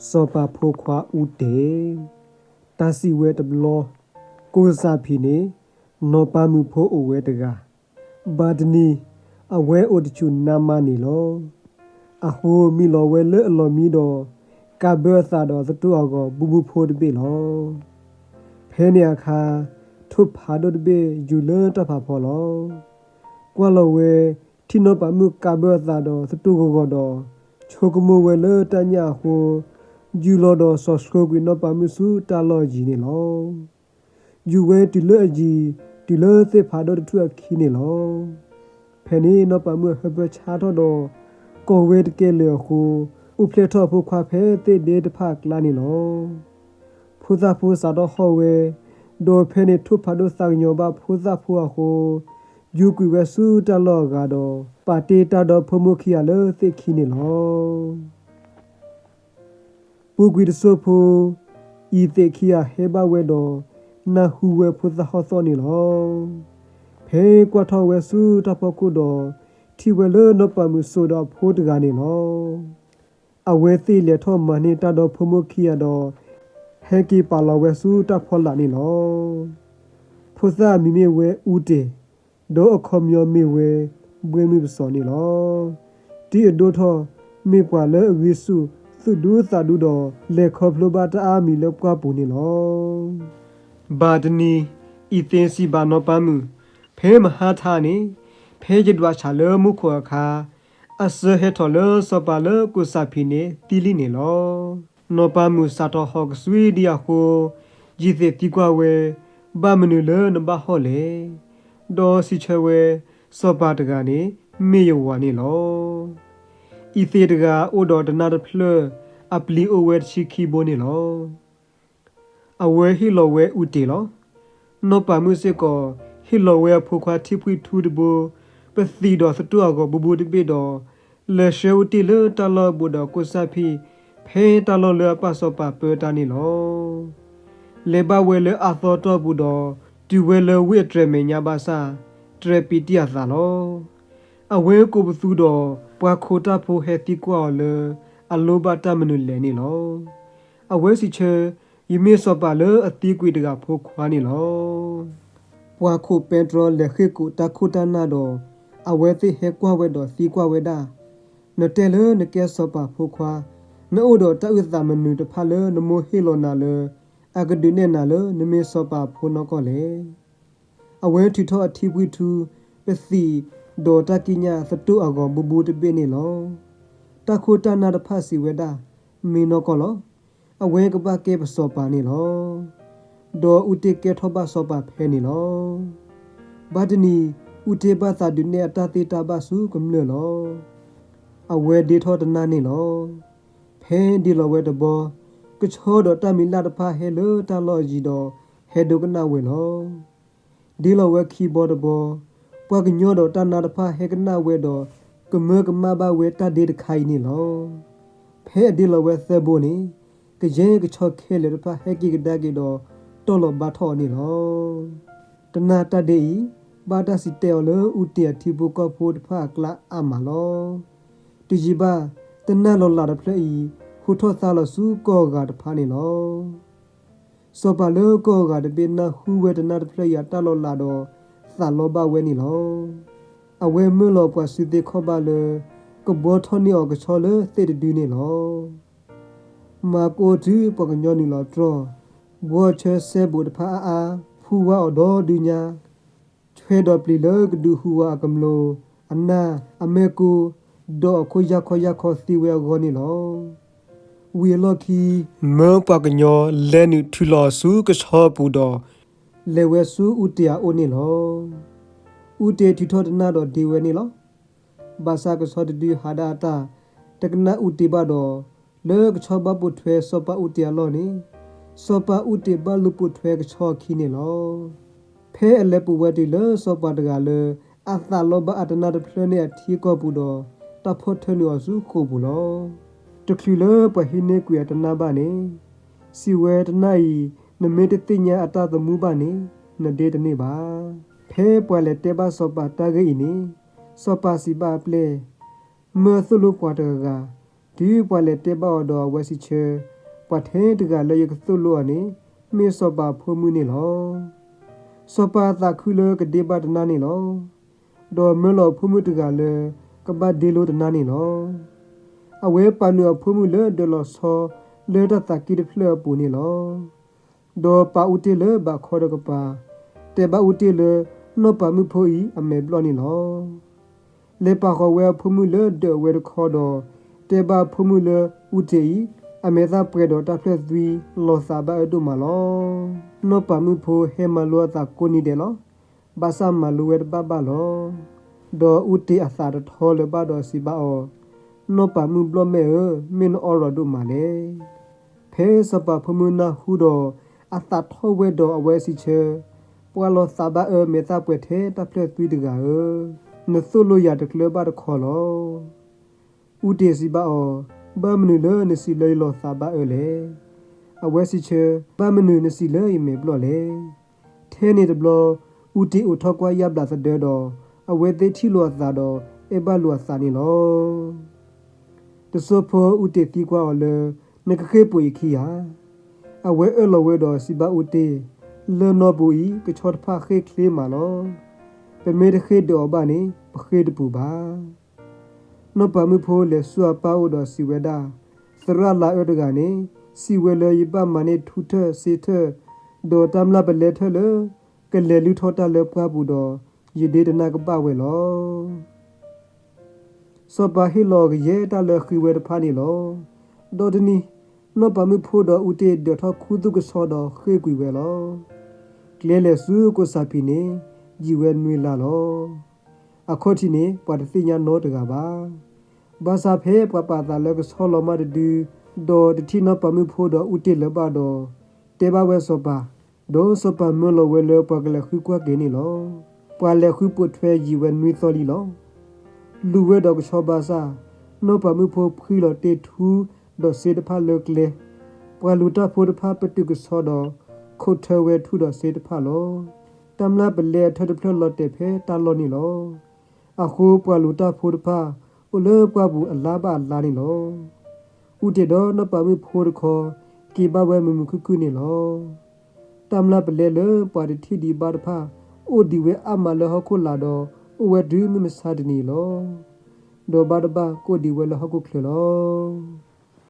စီၤပၤဖိခွါအူတ့ၢ်. တၢ်စံးဝဲတဘျီ, ကိၣ်စၢ်ဖံးန့ၣ် နီၢ်ပၤမုၣ်ဖိအိၣ်ဝဲတဂၤ. ဘၣ်တနံၤ အဝဲအိၣ်တဆူၣ်နါမါန့ၣ်လီၤ. အဃိမံလီၤဝဲလၢအလီၢ်မံဒီး ကးဘၢအသးဒီးသတူၢ်အဂီၤဘူးဘူးဖိတဘ့ၣ်လီၤ. ဖဲန့ၣ်အခါ ထိၣ်ဖးဒိၣ်တဘ့ၣ်ယူၤလၢတၢ်ဖးဖီလီၤ. ကွၢ်လီၤဝဲ ထံၣ်နီၢ်ပၤမုၣ်ကးဘၢအသးဒီးသတူၢ်ဂီၤဂီၤဒီး ဆိကမိၣ်ဝဲလၢတၢ်ညၣ်အဃိ ယူၤလီၤဒီးစီၤဆှိကွံာ်နီၢ်ပၤမုၣ်ဆူတၢ်လီၢ်အယံၤန့ၣ်လီၤ. ယူၤဝဲတုၤလၢအယံၤ တုၤလၢသ့ၣ်ဖးဒိၣ်တထူၣ်အခံန့ၣ်လီၤ. ဖဲန့ၣ်နီၢ်ပၤမုၣ်အဟၢဖၢဆါထီၣ်ဒီး ကိၢ်ဝဲတကဲလၢာ်အဃိ အိၣ်ဖျဲၣ်ထီၣ်အဖိခွါဖဲသ့ၣ်ဒ့တဖၣ်အကျါန့ၣ်လီၤ. ဖိသၣ်ဖိစးထီၣ်ဟီၣ်ဝဲ, ဒီးဖဲန့ၣ်ထိၣ်ဖးဒိၣ်သးကညီၤဘၣ်ဖိသၣ်ဖိအဃိ ယူၤကွံာ်ဝဲဆူတၢ်လီၢ်အဂၤဒီး ပာ်တ့ၢ်တၢ်ဒီဖိမိၢ်ခံဂၤလၢသ့ၣ်ခံန့ၣ်လီၤ. ပူၤကွံာ်တစိၢ်ဖိ အံၤသ့ၣ်ခံဂၤဟဲဘၣ်ဝဲဒီး နၢ်ဟူဝဲဖိသၣ်ဟီၣ်သီၣ်န့ၣ်လီၤ. ဖဲကွၢ်ထီၣ်ဝဲဆူတၢ်ဖီခိၣ်ဒီး ထံၣ်ဝဲလၢနီၢ်ပၤမုၣ်စိာ်ဒီးအဖိတဂၤန့ၣ်လီၤ. အဝဲသ့ၣ်လဲၤထီၣ်မၤန့ၢ်တၢ်ဒီဖိမိၢ်ခံဂၤဒီး ဟဲက့ၤပာ်လီၤဝဲဆူတၢ်ဖီလာ်န့ၣ်လီၤ. ဖိသၣ်အမံၤမ့ၢ်ဝဲအူတ့ၢ်, ဒီးအခီပညီမ့ၢ်ဝဲ ဘှဲမုၢ်ပစီၤန့ၣ်လီၤ. တုၤအဒိၣ်ထီၣ် မ့ၢ်ပှၤလၢအဂ့ၤဆူၣ်သူၣ်ဒူသးဒူဒီး လဲၤခီဖျိဘၣ်တၢ်အါမံၤလၢပှၢ်ပူၤန့ၣ်လီၤ. ဘၣ်တနံၤ အံၤသ့ၣ်စံးဘၣ်နီၢ်ပၤမုၣ်, ဖဲမဟါထါန့ၣ် ဖဲယဒွးဆၣ်လၢမူခိၣ်အခါ အစၢဟဲထီၣ်လၢစီၤပၤလၢကိၣ်စၢ်ဖံးန့ၣ်သံလံန့ၣ်လီၤ. နီၢ်ပၤမုၣ်စးထီၣ်ဟီၣ်ကစွံဒံးအဃိ ယံၤသ့ၣ်သံကွၢ်ဝဲ, ဘၣ်မနုၤလၢနဘၣ်ဟီၣ်လဲၣ်. ဒီးစံးဆၢဝဲ, စီၤပၤတဂၤန့ၣ် မ့ၢ်ယဝၤန့ၣ်လီၤ. အံၤသ့ၣ်တဂၤအိၣ်ဒီးတနၢ်တဖျၢၣ် အပျံၤအိၣ်ဝဲတဆံခံဘိန့ၣ်လီၤ. အဝဲဟ့ၣ်လီၤဝဲအူတ့ၢ်လီၤ. နီၢ်ပၤမုၣ်စ့ၢ်ကီး ဟ့ၣ်လီၤဝဲအဖိခွါထံဖှံထူတဘိ ပသံၣ်ဒီးသတူၢ်အဂီၤဘူးဘူးတဘ့ၣ်ဒီး လဲၤဆှၢအူတ့ၢ်လၢတၢ်လီၢ်အဘူးဒီးကိၣ်စၢ်ဖံး ဖဲတၢ်လီၢ်လၢအပၢ်စီၤပၤပၢတၢ်န့ၣ်လီၤ. လဲၤဘၣ်ဝဲလၢအသီတီၢ်ပူၤဒီး တုၤဝဲလၢဝ့ၢ်အတြဲၤမဲာ်ညါဘၣ်ဆၣ် တြဲၤပံးတံၢ်အသးလီၤ. အဝဲကိးပသူဒီး ပှၤခိးတၢ်ဖိဟဲသံကွၢ်အီၤလၢ အလိၣ်ဘၣ်တၢ်မနုၤလဲၣ်န့ၣ်လီၤ. အဝဲစံးဆၢ, ယမ့ၢ်စီၤပၤလၢအသံကွံာ်တဂၤဖိခွါန့ၣ်လီၤ. ပှၤခိးပဲတြီလဲၤဃ့ၢ်ကိးတၢ်ခိၣ်တၢ်နၢ်ဒီး အဝဲသ့ၣ်ဟဲကွၢ်ဝဲဒီးသံကွၢ်ဝဲဒၣ်, နတဲလၢနကဲစီၤပၤဖိခွါ, နအိၣ်ဒီးတၢ်အုၣ်သးမနုၤတဖၣ်လၢနမိၢ်ဟ့ၣ်လီၤနၤလၢ အကဒုးနဲၣ်နၤလၢနမ့ၢ်စီၤပၤအဖိနီၢ်ကီၢ်လဲၣ်. အဝဲထုးထီၣ်အထံဖှံထူ ပသံၣ်ဒီးတၢ်ကံးညာ်သတူၢ်အဂီၤဘူးဘူးတဘ့ၣ်န့ၣ်လီၤ. တၢ်ခိၣ်တၢ်နၢ်တဖၣ်စံးဝဲဒၣ်, မ့ၢ်နီၢ်ကီၢ်လီၤ. အဝဲကဘၣ်ကဲပစီၤပၤန့ၣ်လီၤ. ဒီးအူတ့ၢ်ကဲထီၣ်ဘၣ်စီၤပၤဖဲန့ၣ်လီၤ. ဘၣ်တနံၤ အူတ့ၢ်ဘၣ်သးဒုးနဲၣ်အတၢ်သ့တၢ်ဘၣ်ဆူကမျၢၢ်လီၤ. အဝဲဒ့ထီၣ်တနၢ်န့ၣ်လီၤ. ဖဲဒ့လီၤဝဲတဘီ, ကဆီဒီးတၢ်မံၤလၢ်တဖၣ်ဟဲလၢတၢ်လီၢ်အယံၤဒီး ဟဲဒိကနၣ်ဝဲလီၤ. ဒ့လီၤဝဲခံဘီတဘီ, ပှၤကညီဒီးတၢ်နါတဖၣ်ဟဲကနၣ်ဝဲဒီး ကမၢကမၣ်ဘၣ်ဝဲတၢ်ဒ့တခါအံၤန့ၣ်လီၤ. ဖဲအဒ့လီၤဝဲသၢဘိန့ၣ်, ကယဲၢ်ကဆီခဲလၢာ်တဖၣ်ဟဲက့ၤကဒါက့ၤဒီး တီၢ်လီၤဘါထီၣ်အီၤန့ၣ်လီၤ. တနၢ်တၢ်ဒ့အံၤ ဘၣ်တၢ်စံးတဲအီၤလၢအူတ့ၢ်အထံဖိကီၢ်ဖိတဖၣ်အကျါအါမးလီၤ. တယံာ်ဘၣ် တနၢ်လီၤလးတဖျၢၣ်အံၤ ဟူးထီၣ်သါလီၤဆူကီၢ်အဂၤတဖၣ်န့ၣ်လီၤ. စီၤပၤလၢကီၢ်အဂၤတဘ့ၣ်နၢ်ဟူဝဲတနၢ်တဖျၢၣ်အံၤအတၢ်လီၤလးဒီး သးလီဘၣ်ဝဲန့ၣ်လီၤ. အဝဲမၢလီၤပှၤစုသ့ခီၣ်ဘၣ်လၢ ကဘှီထီၣ်န့ၢ်အီၤကဆီလၢသ့ၣ်တဒုန့ၣ်လီၤ. မၤကိးတုၤပှၤကညီနုာ်လီၤတြီၢ်, ဘှီဆၢစဲဘူးတဖၣ်အါအါ, ဖူဝါအီၤဒီဒုညါ, ဆွဲဒီးပျံၤလၢကဒုးဟူးဝးအကမျူၤ, အနၢ်, အမဲာ်ကူ, ဒီးအခိၣ်ယၢ်ခီယၢ်ခီသံဝဲအဂီၢ်န့ၣ်လီၤ. ဝံၤအလီၢ်ခံ မၢပှၤကညီလဲၤနုာ်ထုးလီၤအီၤဆူကဆီအပူၤဒီး လဲၤဝဲဆူအူတ့ၢ်အအိၣ်န့ၣ်လီၤ. အူတ့ၢ်ထုးထီၣ်တနၢ်ဒီးဒ့ဝဲန့ၣ်လီၤ. ဘၣ်ဆၣ်ကဆီတဒုဟးဒၣ်အတၢ် တကနၣ်အူတ့ၢ်ဘၣ်ဒီး လၢကဆီဘၣ်ပိာ်ထွဲစီၤပၤအူတ့ၢ်အလီၢ်န့ၣ်, စီၤပၤအူတ့ၢ်ဘၣ်လူၤပိာ်ထွဲကဆီအခံန့ၣ်လီၤ. ဖဲအလဲၤပိာ်ဝဲတုၤလၢစီၤပၤတဂၤလၢ အသးလီဘၣ်အတနၢ်တဖျၢၣ်န့ၣ်အထံကီၢ်ပူၤဒီး တၢ်ဖီၣ်ထၢနုာ်အီၤဆူဃိာ်ပူၤလီၤ. တချုးလၢပှၤဟံးန့ၢ်ကွံာ်အတနၢ်ဘၣ်န့ၣ်, စံးဝဲတနၢ်အံၤ နမ့ၢ်တသ့ၣ်ညါအတၢ်သမူဘၣ်န့ၣ် နဒ့တန့ၢ်ဘၣ်. ဖဲပှၤလဲၤတဲဘၣ်စီၤပၤတၢ်ဂ့ၢ်အံၤန့ၣ်, စီၤပၤစံးဘၣ်အပျဲၢ်, မၢသိၣ်လိပှၤတဂၤဂၤ တုၤပှၤလဲၤတဲဘၣ်အီၤဒီးအဝဲစံးဆၢ, ပှၤထဲတဂၤလၢယကသိၣ်လိအီၤန့ၣ် မ့ၢ်စီၤပၤအဖိမုၣ်န့ၣ်လီၤ. စီၤပၤအသးခုလၢကဒ့ဘၣ်တနါန့ၣ်လီၤ. ဒီးမၢလီၤအဖိမုၣ်တဂၤလၢ ကဘၣ်ဒ့လိတနါန့ၣ်လီၤ. အဝဲပာ်နုာ်အဖိမုၣ်လၢဒၢးလီၤဆီလၢတၢ်သးကံၢ်တဖျၢၣ်အပူၤန့ၣ်လီၤ. ဒီးပာ်အူတ့ၢ်လၢဘးခီတကပၤ, တဲဘၣ်အူတ့ၢ်လၢ နီၢ်ပၤမုၣ်ဖိအံၤအမဲာ်ဘျီၣ်န့ၣ်လီၤ. လဲၤပာ်ဃီၤဝဲအဖိမုၣ်လၢဒၢးဝဲတခီဒီး တဲဘၣ်အဖိမုၣ်လၢအူတ့ၢ်အံၤ အမဲာ်သၣ်ပှဲၤဒီးတၢ်ဖျၢၣ်သွံလီၤသးဘၣ်အၢဒိၣ်မးလီၤ. နီၢ်ပၤမုၣ်ဖိဟဲမၤလိအသးကိးနံၤဒဲးလီၤ. ဘၣ်ဆၣ်မၤလိဝဲတဘၣ်ဘၣ်လီၤ. ဒီးအူတ့ၢ်အသးတထီလၢၤဘၣ်ဒီးစံးဘၣ်အီၤ, နီၢ်ပၤမုၣ်ဘျီၣ်မဲာ်ဧၢ, မ့ၢ်နအီရီၤဒိၣ်မးလဲၣ်. ဖဲစီၤပၤဖိမုၣ်နၢ်ဟူဒီး အသးထီၣ်ဝဲဒီးအဝဲစံးဆၢ, ပှၤလီၤသးဘၣ်အၢမဲာ်သၣ်ပှဲၤထဲတၢ်ဖျၢၣ်သွံတဂၤဧၢ, နသိၣ်လိယၤတကျၢၤဘၣ်တခီလီၤ. အူတ့ၢ်စံးဘၣ်အီၤ, ဘၣ်မနုၤလၢနစံးလၢယလီၤသးဘၣ်အၢလဲၣ်. အဝဲစံးဆၢ, ဘၣ်မနုၤနစံးလၢယမဲာ်ဘျီၣ်လဲၣ်. ထဲန့ၣ်တဘျီ အူတ့ၢ်အိၣ်ထီၣ်ကွၢ်ယၢ်ဘျးသဒၢဒီး အဝဲသ့ၣ်ထံၣ်လိာ်အသးဒီး အဲၣ်ဘၣ်လိာ်အသးန့ၣ်လီၤ. တစိၢ်ဖိအူတ့ၢ်သံကွၢ်အီၤလၢ နကဃ့ၢ်ပှ့ၤယခံဧါ. အဝဲအၢၣ်လီၤဝဲဒီးစံးဘၣ်အူတ့ၢ်, လၢၢ်နီၢ်ပူၤအံၤ ကဆီတဖၣ်ဃ့ၢ်ချ့မးလီၤ. ပမ့ၢ်တဃ့ၢ်ဒၢးအီၤဘၣ်န့ၣ် ပဃ့ၢ်တပူၤဘၣ်. နီၢ်ပၤမုၣ်ဖိလဲၤဆူအပၢ်အိၣ်ဒီးစံးဝဲဒၣ်, သရၣ်လါအၢတဂၤန့ၣ် စံးဝဲလၢယဘၣ်မၤန့ၢ်ထူထၢၣ်စ့ထၢၣ်, ဒီးတၢ်မျၢ်ပလဲထၢၣ်လၢ ကလဲၤလုၢ်ထီၣ်တၢ်လၢပှၢ်ပူၤဒီး ယဒ့တနၢ်ကဘၣ်ဝဲလီၤ. စီၤပၤဟ့ၣ်လီၤကယဲၢ်တၢ်လၢဃ့ဝဲတဖၣ်န့ၣ်လီၤ. ဒီးတနံၤ, နီၢ်ပၤမုၣ်ဖိဒီးအူတ့ၢ်ဒၢးထီၣ်ခူသူၣ်ကဆီဒီးဃ့ၢ်ကွံာ်ဝဲလီၤ. ကျဲလဲၤဆူကိးစၢ်ဖံးန့ၣ် ယံာ်ဝဲနွံလါလီၤ. အခီၣ်ထံးန့ၣ် ပှၤတသ့ၣ်ညါနီတဂၤဘၣ်. ဘၣ်ဆၣ်ဖဲပှၤပာ်သးလၢကဆီလီၤမၢ်တဒု, ဒီးတထံၣ်နီၢ်ပၤမုၣ်ဖိဒီးအူတ့ၢ်လၢၤဘၣ်ဒီး, တဲဘၣ်ဝဲစီၤပၤ, ဒီးစီၤပၤမၢလီၤဝဲလၢပှၤကလဲၤဃုကွၢ်က့ၤန့ၣ်လီၤ. ပှၤလဲၤဃုပိာ်ထွဲယံာ်ဝဲနွံသီလံလီၤ. လူၤဝဲဒီးကဆီဘၣ်ဆၣ်, နီၢ်ပၤမုၣ်ဖိဖှံလီၤတ့ၢ်ထူဒီးစ့တဖၣ်လၢကျဲ, ပှၤလူၤတၢ်ဖိတဖၣ်ပတုာ်ကဆီဒီး ခုးထၢဝဲထူဒီးစ့တဖၣ်လီၤ. တၢ်မျၢ်ပလဲအထၢၣ်တဖျၢၣ်လီၤတဲာ်ဖဲတၢ်လီၢ်န့ၣ်လီၤ. အဃိပှၤလူၤတၢ်ဖိတဖၣ် အိၣ်လၢပှၢ်ပူၤအလါဘၣ်အလါန့ၣ်လီၤ. အူတ့ၢ်ဒီးနီၢ်ပၤမုၣ်ဖိတခီ က့ၤဘၣ်ဝဲမုာ်မုာ်ခုၣ်ခုၣ်န့ၣ်လီၤ. တၢ်မျၢ်ပလဲလၢပှၤတထံၣ်ဒံးဘၣ်တဖၣ် အိၣ်ဒံးဝဲအါမးလၢဟီၣ်ခိၣ်လာ်ဒီး အိၣ်ဝဲတုၤမုၢ်မဆါတနံၤလီၤ. ဒီးဘၣ်တဘၣ်ကအိၣ်ဒံးဝဲလၢဟီၣ်ခိၣ်ချၢလီၤ.